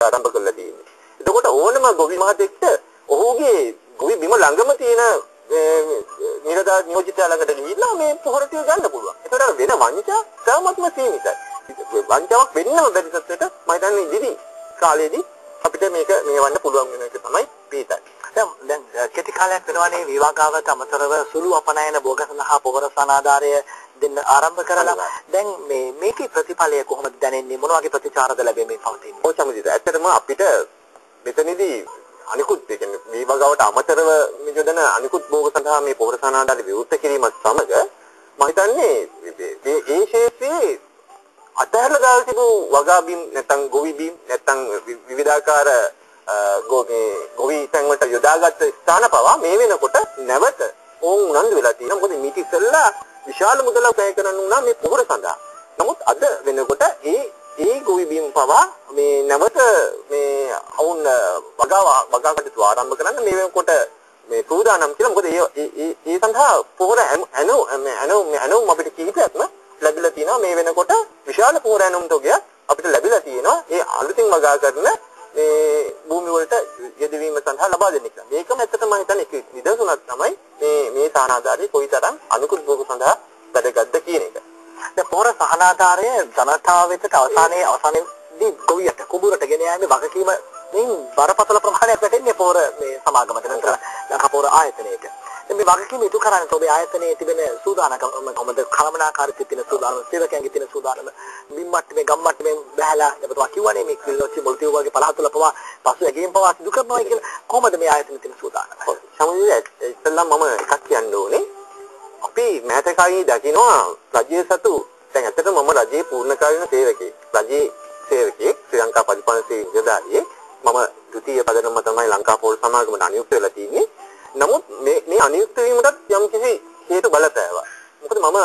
ආරම්භ කරලා තියෙන්නේ. එතකොට ඕනම ගොවි මහතෙක්ට ඔහුගේ ගොවි බිම ළඟම තියෙන නිලධාරී නියෝජිතයා ළඟට ගිහිල්ලා මේ පොහොර ටික ගන්න පුළුවන්. ඒතකොට අර වෙන වංචා ඉතාමත්ම සීමිතයි. වංචාවක් වෙන්නම බැරි තත්ත්වයට මම හිතන්නේ ඉදිරි කාලයේදී අපිට මේක මෙහෙවන්න පුළුවන් වෙන එක තමයි පිටයි. දැන් කෙටි කාලයක් වෙනවනේ විවාහාවට අමතරව සුළු අපනයන භෝග සඳහා පොහොර සහනාධාරය දෙන්න ආරම්භ කරලා දැන් මේ මේකේ ප්‍රතිඵලය කොහොමද දැනෙන්නේ, මොන වගේ ප්‍රතිචාරද ලැබෙමින් පවතින්නේ? ඔව් සමුදිත, ඇත්තටම අපිට මෙතනදී අනිකුත් ඒ කියන්නේ මේ වගාවට අමතරව යොදන අනිකුත් භෝග සඳහා මේ පොහොර සහනාධාරය විවෘත කිරීමත් සමග මම හිතන්නේ මේ ඒ ක්ෂේත්‍රයේ අතහැරලා දාලා තිබූ වගා බිම් නැත්නම් ගොවි බිම් නැත්නම් විවිධාකාර ගොවි තැන් වලට යොදාගත්ත ස්ථාන පවා මේ වෙනකොට නැවත ඔවුන් උනන්දු වෙලා තියෙනවා. මොකද මීට ඉස්සෙල්ලා විශාල මුදලක් වැය කරන්න වුණා මේ පොහොර සඳහා. නමුත් අද වෙනකොට ඒ ඒ ගොවි බිම් පවා මේ නැවත මේ ඔවුන් වගා කටයුතු ආරම්භ කරන්න මේ වෙනකොට මේ සූදානම් කියලා. මොකද ඒ ඒ ඒ සඳහා පොහොර ඇනවුම් අපිට කිහිපයක්ම ලැබිලා තියෙනවා. මේ වෙනකොට විශාල පොහොර ඇනවුම් තොගයක් අපිට ලැබිලා තියෙනවා. ඒ අලුතින් වගා කරන මේ භූමි වලට යෙදවීම සඳහා ලබා දෙන්න කියලා. මේකම ඇත්තටම මම හිතන්නේ එක නිදර්ශනයක් තමයි මේ මේ සහනාධාරය කොයිතරම් අනුකූල භෝග සඳහා වැදගත්ද කියන එක. දැන් පොහොර සහනාධාරය ජනතාව වෙතට අවසානයේදී ගොවියට කුඹුරට ගෙන යාමේ වගකීම මෙන් බරපතල ප්‍රමාණයක් වැටෙන්නේ පොහොර මේ සමාගමට නැත්නම් ලංකා පොහොර ආයතනයට. දැන් මේ වගකීම ඉටු කරන්නේ ඔබේ ආයතනයේ තිබෙන සූදානම කොහොමද? කළමනාකාරීත්වයේ තියෙන සූදානම, සේවකයන්ගේ තියෙන සූදානම, බිම් මට්ටමේ ගම් මට්ටමේ බහැලා ඔබතුමා කිව්වනේ මේ කිල්ලොච්චි මුල්තිව් වගේ පළාත් තුල පවා පසු ඇගීම් පවා සිදු කරනවා කියලා. කොහොමද මේ ආයතනයේ තියෙන සූදානම? සමුදිත, ඉස්සෙල්ලා මම එකක් කියන්න ඕනේ. අපි මෑත කාලේ දකිනවා රජයේ සතු, දැන් ඇත්තටම මම රජයේ පූර්ණකාලීන සේවකයෙක්. රජයේ සේවකයෙක්, ශ්‍රී ලංකා පරිපාලන සේවක නිලධාරියෙක්. මම ද්විතීය පදනම තමයි ලංකා පොහොර සමාගමට අනියුක්ත වෙලා තියෙන්නේ. නමුත් මේ මේ අනියුක්ත වීමටත් යම්කිසි හේතු බලපෑවා. මොකද මම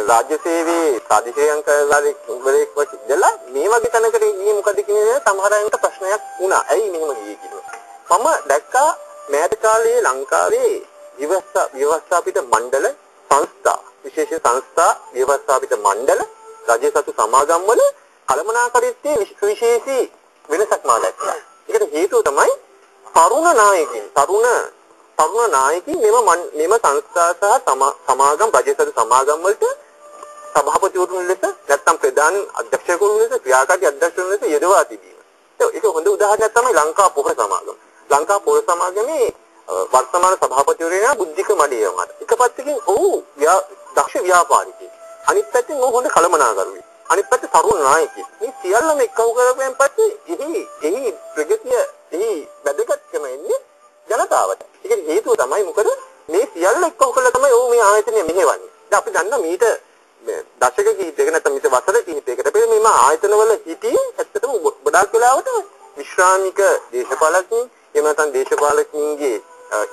රාජ්‍ය සේවයේ ප්‍රාදේශීය අංකවරයෙක් වශයෙන් ඉඳලා මේ වගේ තැනකට ගියේ මොකද කියන එක සමහර අයට ප්‍රශ්නයක් වුණා. ඇයි මෙහෙම ගියේ කියලා. මම දැක්කා මෑත කාලයේ ලංකාවේ ව්‍යවස්ථාපිත මණ්ඩල සංස්ථා, විශේෂ සංස්ථා ව්‍යවස්ථාපිත මණ්ඩල රජයේ සතු සමාගම් වල කළමනාකාරීත්වයේ සුවිශේෂී වෙනසක් මා දැක්කා. ඒකට හේතුව තමයි තරුණ නායකින්, තරුණ නායකින් මෙම සංස්ථා සහ සමාගම් රජයේ සතු සමාගම් වලට සභාපතිවරුන් ලෙස නැත්නම් ප්‍රධාන අධ්‍යක්ෂකවරුන් ලෙස ක්‍රියාකාරී අධ්‍යක්ෂකවරුන් ලෙස යෙදවා තිබීම. ඒක හොඳ උදාහරණයක් තමයි ලංකා පොහොර සමාගම. ලංකා පොහොර සමාගමේ වර්තමාන සභාපතිවරයා බුද්ධික මඩිය මහතා. එක පැත්තකින් ඔහු දක්ෂ ව්‍යාපාරිකයෙක්. අනිත් පැත්තෙන් ඔහු හොඳ කළමනාකරුවෙක්. අනිත් පැත්තේ තරුණ නායකයෙක්. මේ සියල්ලම එක්කව කරපුවෙන් පස්සේ එහි ප්‍රගතිය, එහි වැදගත්කම එන්නේ ජනතාවට. ඒකට හේතුව තමයි මොකද මේ සියල්ල එක්කව කළා තමයි ඔහු මේ ආයතනය මෙහෙවන්නේ. දැන් අපි දන්නවා මීට දශක කිහිපයක නැත්නම් මීට වසර කිහිපයකට පෙර මේ ආයතනවල හිටියේ ඇත්තටම ගොඩාක් වෙලාවට විශ්‍රාමික දේශපාලකයින්, එහෙම නැත්නම් දේශපාලකින්ගේ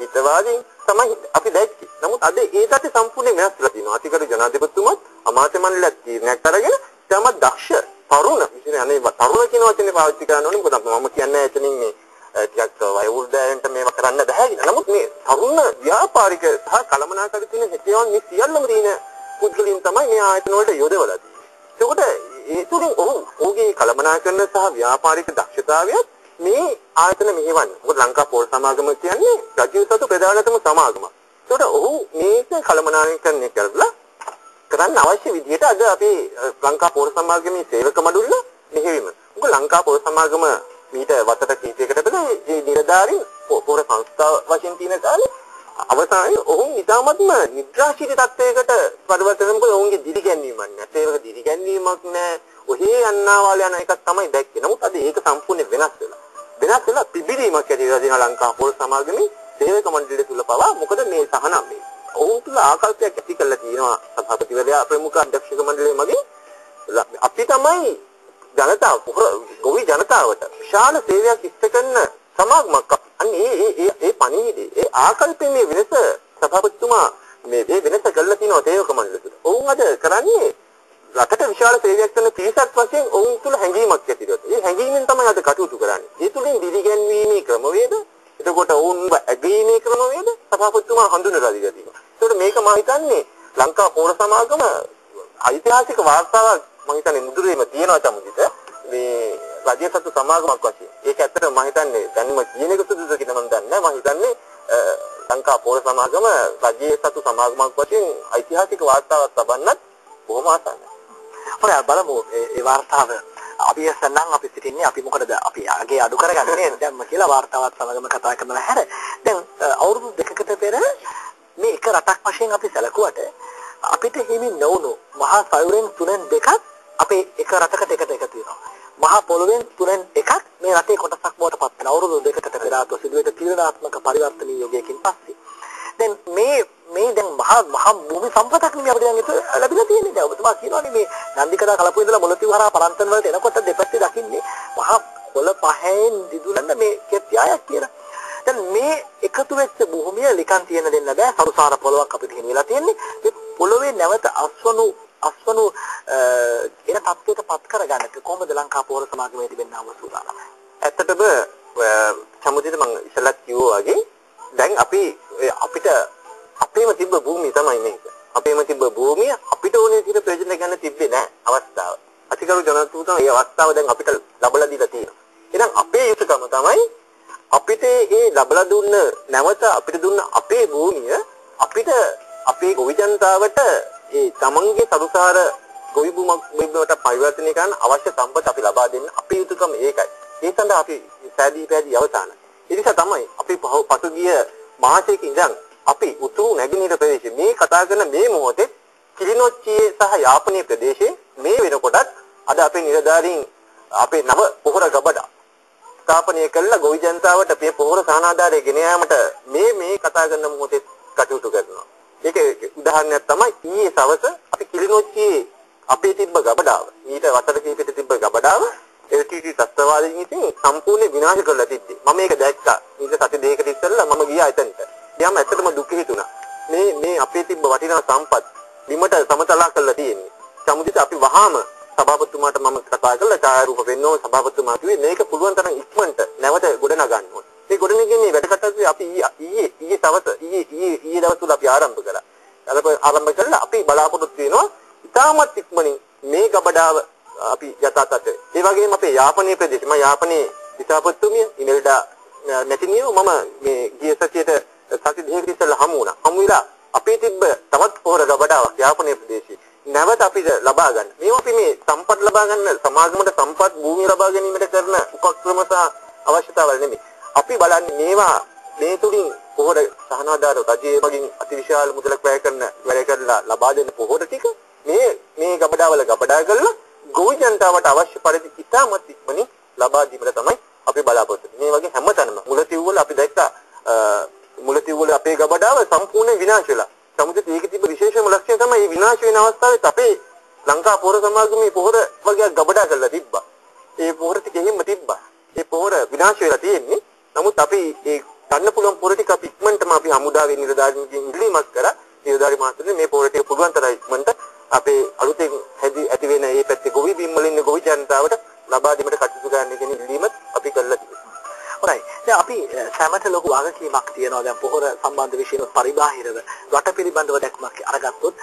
හිතවාදීන් තමයි අපි දැක්කේ. නමුත් අද ඒ තත්ත්වය සම්පූර්ණයෙන් වෙනස් වෙලා තියෙනවා. අතිගරු ජනාධිපතිතුමත් අමාත්‍ය මණ්ඩලයත් තීරණයක් අරගෙන ඉතාමත් දක්ෂ තරුණ, විශේෂයෙන් අනේ තරුණ කියන වචනේ පාවිච්චි කරන්න ඕනේ. මොකද මම කියන්නේ එතනින් මේ ටිකක් වයෝවෘද්ධයන්ට මේවා කරන්න බෑ කියලා. නමුත් මේ තරුණ ව්‍යාපාරික සහ කළමනාකාරී තියෙන හැකියාවන් මේ සියල්ලම තියෙන පුද්ගලයන් තමයි මේ ආයතන වලට යොදවලා තියෙන්නේ. එතකොට ඒ තුලින් ඔහුගේ කළමනාකරන සහ ව්‍යාපාරික දක්ෂතාවයත් මේ ආයතන මෙහෙවන්නේ. මොකද ලංකා පොහොර සමාගම කියන්නේ රජයේ සතු ප්‍රධානතම සමාගමක්. ඒකට ඔහු මේක කළමනාකරණය කරලා කරන්න අවශ්‍ය විදිහට අද අපි ලංකා පොහොර සමාගමේ සේවක මඩුල්ල මෙහෙවීම. මොකද ලංකා පොහොර සමාගම මීට වසර කිහිපයකට පෙර මේ නිලධාරීන් පොහොර සංස්ථාව වශයෙන් තියෙන කාලේ අවසානයේ ඔවුන් ඉතාමත්ම නිද්‍රාශීලී තත්ත්වයකට පරිවර්තන වෙන. මොකද ඔවුන්ගේ දිරිගැන්වීමක් නෑ. සේවක දිරිගැන්වීමක් නෑ. ඔහේ යන්නාවාල යන එකක් තමයි දැක්කේ. නමුත් අද ඒක සම්පූර්ණයෙන් වෙනස් වෙලා. වෙනස් වෙලා පිබිදීමක් ඇති වෙලා තියෙනවා ලංකා පොහොර සමාගමේ සේවක මණ්ඩලය තුල පවා. මොකද මේ සහනම් මේ ඔවුන් තුල ආකල්පයක් ඇති කරලා තියෙනවා සභාපතිවරයා ප්‍රමුඛ අධ්‍යක්ෂක මණ්ඩලය මගින් අපි තමයි ජනතාව ගොවි ජනතාවට විශාල සේවයක් ඉෂ්ට කරන සමාගමක්. අන්න ඒ ඒ ඒ පණිවිඩේ ඒ ආකල්පයේ මේ වෙනස සභාපතිතුමා මේ වෙනස කරලා තියෙනවා සේවක මණ්ඩලය තුල. ඔවුන් අද කරන්නේ රටට විශාල සේවයක් කරන පිරිසක් වශයෙන් ඔවුන් තුල හැඟීමක් ඇති වෙනවා. ඒ හැඟීමෙන් තමයි අද කටයුතු කරන්නේ. ඒ තුලින් දිරිගැන්වීමේ ක්‍රමවේද, එතකොට ඔවුන්ව ඇගීමේ ක්‍රමවේද සභාපතිතුමා හඳුන්වලා දීලා තියෙනවා. ඒතකොට මේක මම හිතන්නේ ලංකා පොහොර සමාගම ඓතිහාසික වාර්තාවක් මම හිතන්නේ මුදුරේම තියෙනවා චමුදිත. මේ රජයේ සතු සමාගමක් වශයෙන්. ඒක ඇත්තටම මම හිතන්නේ දැන්ම කියන එක සුදුසු කියලා මම දන්නේ නැහැ. මම හිතන්නේ ලංකා පොර සමාගම රජයේ සතු සමාගමක් වශයෙන් ඓතිහාසික වාර්තාවක් තබන්නත් බොහොම ආසන්නයි. හොඳයි, බලමු ඒ වාර්තාව. අපි නම් අපි සිටින්නේ අපි මොකටද අපි අගේ අඩු කරගන්නේ නේද දැන්ම කියලා වාර්තාවත් සමගම කතා කරනවා හැර. දැන් අවුරුදු දෙකකට පෙර මේ එක රටක් වශයෙන් අපි සැලකුවට අපිට හිමි නොවුණු මහා සයුරෙන් තුනෙන් දෙකක් අපේ එක රටකට එකට එකතු වෙනවා. මහා පොළොවෙන් තුනෙන් එකක් මේ රටේ කොටසක් බවට පත් වෙන අවුරුදු දෙකකට පෙර ආතුව සිදුවෙච්ච තීරණාත්මක පරිවර්තනීය යුගයකින් පස්සේ. දැන් මේ මේ දැන් මහා මහා භූමි සම්පතක් නෙමෙයි අපිට දැන් ඒක ලැබිලා තියෙන්නේ. දැන් ඔබතුමා කියනවානේ මේ නන්දිකඩා කලපුව ඉඳලා මුලතිව් හරහා පරන්තන වලට එනකොට දෙපැත්තේ දකින්නේ මහා කොළ පහෙන් දිදුලන මේ කෙත්යායක් කියලා. දැන් මේ එකතු වෙච්ච භූමිය නිකන් තියෙන දෙන්න බෑ. සරුසාර පොළොවක් අපිට හිමි වෙලා තියෙන්නේ. මේ පොළොවේ නැවත අස්වනු අස්වනු එන තත්ත්වයට පත් කරගන්නට කොහොමද ලංකා පොර සමාගමේ තිබෙනා වූ සූදානම? ඇත්තටම සමුදිත මං ඉස්සෙල්ලත් කිව්වා වගේ දැන් අපි අපිට අපේම තිබ්බ භූමිය තමයි මේක. අපේම තිබ්බ භූමිය අපිට ඕනේ විදිහට ප්‍රයෝජන ගන්න තිබ්බේ නෑ අවස්ථාව. අතිගරු ජනාධිපතිතුමා මේ අවස්ථාව දැන් අපිට ලබලා දීලා තියෙනවා. එහෙනම් අපේ යුතුකම තමයි අපිට ඒ ලබලා දුන්න නැවත අපිට දුන්න අපේ භූමිය අපිට අපේ ගොවි ජනතාවට ඒ තමන්ගේ සරුසාර ගොවි භූමියට පරිවර්තනය කරන්න අවශ්‍ය සම්පත අපි ලබා දෙන්න අපේ යුතුකම ඒකයි. ඒ සඳහා අපි සෑදී පෑදී අවසానයි. ඒ නිසා තමයි අපි පසුගිය මාසයක ඉඳන් අපි උතුරු නැගෙනහිර ප්‍රදේශයේ මේ කතා කරන මේ මොහොතේ කිලිනොච්චියේ සහ යාපනයේ ප්‍රදේශයේ මේ වෙනකොටත් අද අපේ නිලධාරීන් අපේ නව පොහොර ගබඩා ස්ථාපනය කළා ගොවි ජනතාවට මේ පොහොර සහනාධාරය ගෙන යාමට මේ මේ කතා කරන මොහොතේ කටයුතු කරනවා. ඒක උදාහරණයක් තමයි ඊයේ සවස අපි කිලිනොච්චියේ අපේ තිබ්බ ගබඩාව මීට වසර කිහිපයකට තිබ්බ ගබඩාව LTT ත්‍රස්තවාදීන් ඉතින් සම්පූර්ණ විනාශ කරලා තිබ්බේ. මම මේක දැක්කා. මීට සති දෙකකට ඉස්සෙල්ලා මම ගියා එතනට. ගියාම ඇත්තටම දුක හිතුණා. මේ මේ අපේ තිබ්බ වටිනා සම්පත් බිමට සමතලා කරලා තියෙන්නේ. සමුදිත අපි වහාම සභාපතිතුමාට මම කතා කරලා ඡායාරූප පෙන්වුවම සභාපතිතුමා කිව්වේ මේක පුළුවන් තරම් ඉක්මනට නැවත ගොඩනගන්න ඕනේ. මේ ගොඩනගන්නේ වැඩ කටයුතු අපි ඊයේ ඊයේ සවස ඊයේ ඊයේ ඊයේ දවස් තුල අපි ආරම්භ කළා. ආරම්භ කළා අපි බලාපොරොත්තු වෙනවා ඉතාමත් ඉක්මනින් මේ ගබඩාව අපි යථා තත්ත්වය. ඒ වගේම අපේ යාපනයේ ප්‍රදේශ මම යාපනයේ දිසාපතිතුමිය ඉමෙල්ඩා මැටිනියෝ මම මේ ගිය සතියේට සති දෙකකට ඉස්සෙල්ලා හමු වුණා. හමු වෙලා අපේ තිබ්බ තවත් පොහොර ගබඩාවක් යාපනයේ ප්‍රදේශයේ නැවත අපිට ලබා ගන්න. මේවා අපි මේ සම්පත් ලබා ගන්න සමාගමට සම්පත් භූමිය ලබා ගැනීමට කරන උපක්‍රම සහ අවශ්‍යතාවල් නෙමෙයි. අපි බලන්නේ මේවා මේ තුලින් පොහොර සහනාධාර රජයේ මගින් අතිවිශාල මුදලක් වැය කරන වැඩ කරලා ලබා දෙන පොහොර ටික මේ මේ ගබඩාවල ගබඩා කරලා ගොවි ජනතාවට අවශ්‍ය පරිදි ඉතාමත් ඉක්මනින් ලබා දීමට තමයි අපි බලාපොරොත්තු වෙන්නේ. මේ වගේ හැමතැනම මුලතිව් වල අපි දැක්කා මුලතිව් වල අපේ ගබඩාව සම්පූර්ණයෙන් විනාශ වෙලා. සමුදිත ඒකේ තිබ්බ විශේෂම ලක්ෂණය තමයි මේ විනාශ වෙන අවස්ථාවෙත් අපේ ලංකා පොහොර සමාගමේ පොහොර වගේක් ගබඩා කරලා තිබ්බා. ඒ පොහොර ටික එහෙම තිබ්බා. ඒ පොහොර විනාශ වෙලා තියෙන්නේ. නමුත් අපි ඒ ගන්න පුළුවන් පොහොර ටික අපි ඉක්මනටම අපි හමුදාවේ නිලධාරීන්ගෙන් ඉල්ලීමක් කරා. නිලධාරි මහතුරුනි මේ පොහොර ටික පුළුවන් තරම් ඉක්මනට අපේ අලුතෙන් හැදි ඇති වෙන මේ පැත්තේ ගොවි බිම් වල ඉන්න ගොවි ජනතාවට ලබා දීමට කටයුතු කරන්න කියන ඉල්ලීමත් අපි කළා තිබෙනවා. හොඳයි. දැන් අපි සැමට ලොකු වගකීමක් තියෙනවා. දැන් පොහොර සම්බන්ධ විෂයනොත් පරිබාහිරව රට පිළිබඳව දැක්මක් අරගත්තොත්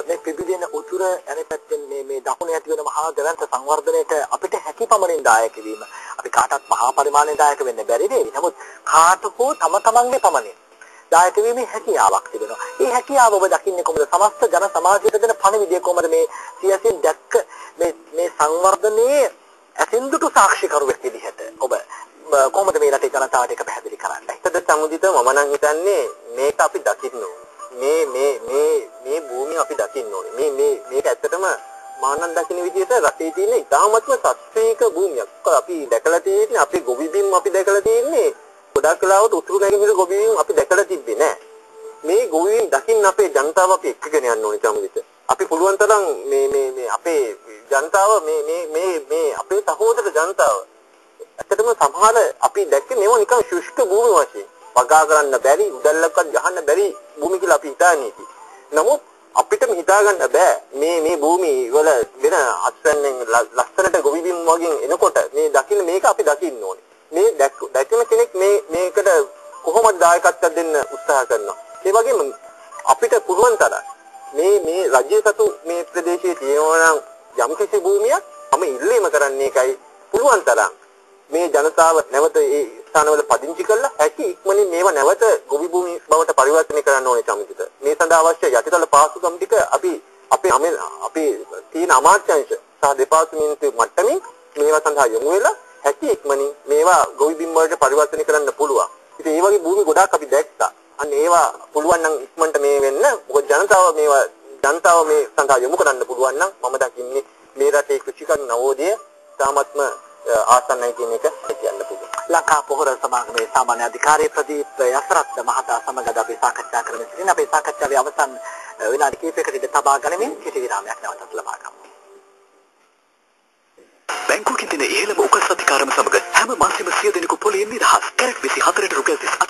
මේ පිබිදෙන උතුර අනෙක් පැත්තෙන් මේ මේ දකුණේ ඇති වෙන මහා දැවැන්ත සංවර්ධනයට අපිට හැකි පමණින් දායක වීම. අපි කාටත් මහා පරිමාණයෙන් දායක වෙන්න බැරි වෙයි. නමුත් කාට හෝ තම තමන්ගේ පමණින් දායක වීමේ හැකියාවක් තිබෙනවා. මේ හැකියාව ඔබ දකින්නේ කොහොමද? සමස්ත ජන සමාජයට දෙන පණිවිඩය කොහොමද මේ සියසින් දැක්ක මේ මේ සංවර්ධනයේ ඇසින්දුටු සාක්ෂිකරුවෙක් විදිහට ඔබ කොහොමද මේ රටේ ජනතාවට ඒක පැහැදිලි කරන්නේ? ඇත්තද සමුදිත මම නම් හිතන්නේ මේක අපි දකින්න ඕනේ. මේ මේ මේ මේ භූමිය අපි දකින්න ඕනේ. මේ මේ මේක ඇත්තටම මම නම් දකින විදිහට රටේ තියෙන ඉතාමත්ම සත්වීක භූමියක්. අපි දැකලා තියෙන්නේ අපේ ගොවි බිම් අපි දැකලා තියෙන්නේ ගොඩක් වෙලාවට උතුරු නැගෙනහිර ගොවි බිම් අපි දැකලා තිබ්බේ නෑ. මේ ගොවි බිම් දකින්න අපේ ජනතාව අපි එක්කගෙන යන්න ඕනේ සමුදිත. අපි පුළුවන් තරම් මේ මේ මේ අපේ ජනතාව මේ මේ මේ මේ අපේ සහෝදර ජනතාව ඇත්තටම සමහර අපි දැක්කේ මේවා නිකන් ශුෂ්ක භූමි වශයෙන් වගා කරන්න බැරි උදැල්ලක්වත් ගහන්න බැරි භූමි කියලා අපි හිතාන්නේ හිටියේ. නමුත් අපිටම හිතා ගන්න බෑ මේ මේ භූමි වල වෙන අස්වැන්නෙන් ලස්සනට ගොවි බිම් වගේ එනකොට මේ දකින්න මේක අපි දකින්න ඕනේ. මේ දැකන කෙනෙක් මේ මේකට කොහොමද දායකත්වයක් දෙන්න උත්සාහ කරනවා. ඒ වගේම අපිට පුළුවන් තරම් මේ මේ රජ්‍ය සතු මේ ප්‍රදේශයේ තියෙනවා නම් යම්කිසි භූමියක් මම ඉල්ලීම කරන්නේ ඒකයි පුළුවන් තරම් මේ ජනතාව නැවත ඒ ස්ථානවල පදිංචි කරලා හැකි ඉක්මනින් මේවා නැවත ගොවි භූමි බවට පරිවර්තනය කරන්න ඕනේ චමිතිත. මේ සඳහා අවශ්‍ය යටිතල පහසුකම් ටික අපි අපේ අපේ තියෙන අමාත්‍යාංශ සහ දෙපාර්තමේන්තු මට්ටමින් මේවා සඳහා යොමු වෙලා හැකි ඉක්මනින් මේවා ගොවි බිම් වලට පරිවර්තනය කරන්න පුළුවන්. ඉතින් ඒ වගේ භූමි ගොඩාක් අපි දැක්කා. අන්න ඒවා පුළුවන් නම් ඉක්මනට මේ වෙන්න. මොකද ජනතාව මේ සඳහා යොමු කරන්න පුළුවන් නම් මම දකින්නේ මේ රටේ කෘෂිකර්ම නවෝදය ඉතාමත්ම ආසන්නයි කියන එක කියන්න පුළුවන්. ලංකා පොහොර සමාගමේ සාමාන්‍ය අධිකාරී ප්‍රදීප් යසරත්න මහතා සමග අද අපි සාකච්ඡා කරමින් සිටින අපේ සාකච්ඡාවේ අවසන් විනාඩි කිහිපයකට ඉඩ තබා ගනිමින් කෙටි විරාමයක් නැවතත් ලබා ගමු. බැංකුවකින් දෙන ඉහළම උකස් අධිකාරම සමග හැම මාසෙම 100 දෙනෙකු පොලියෙන් නිදහස්. කැරට් 24ට රුපියල් 38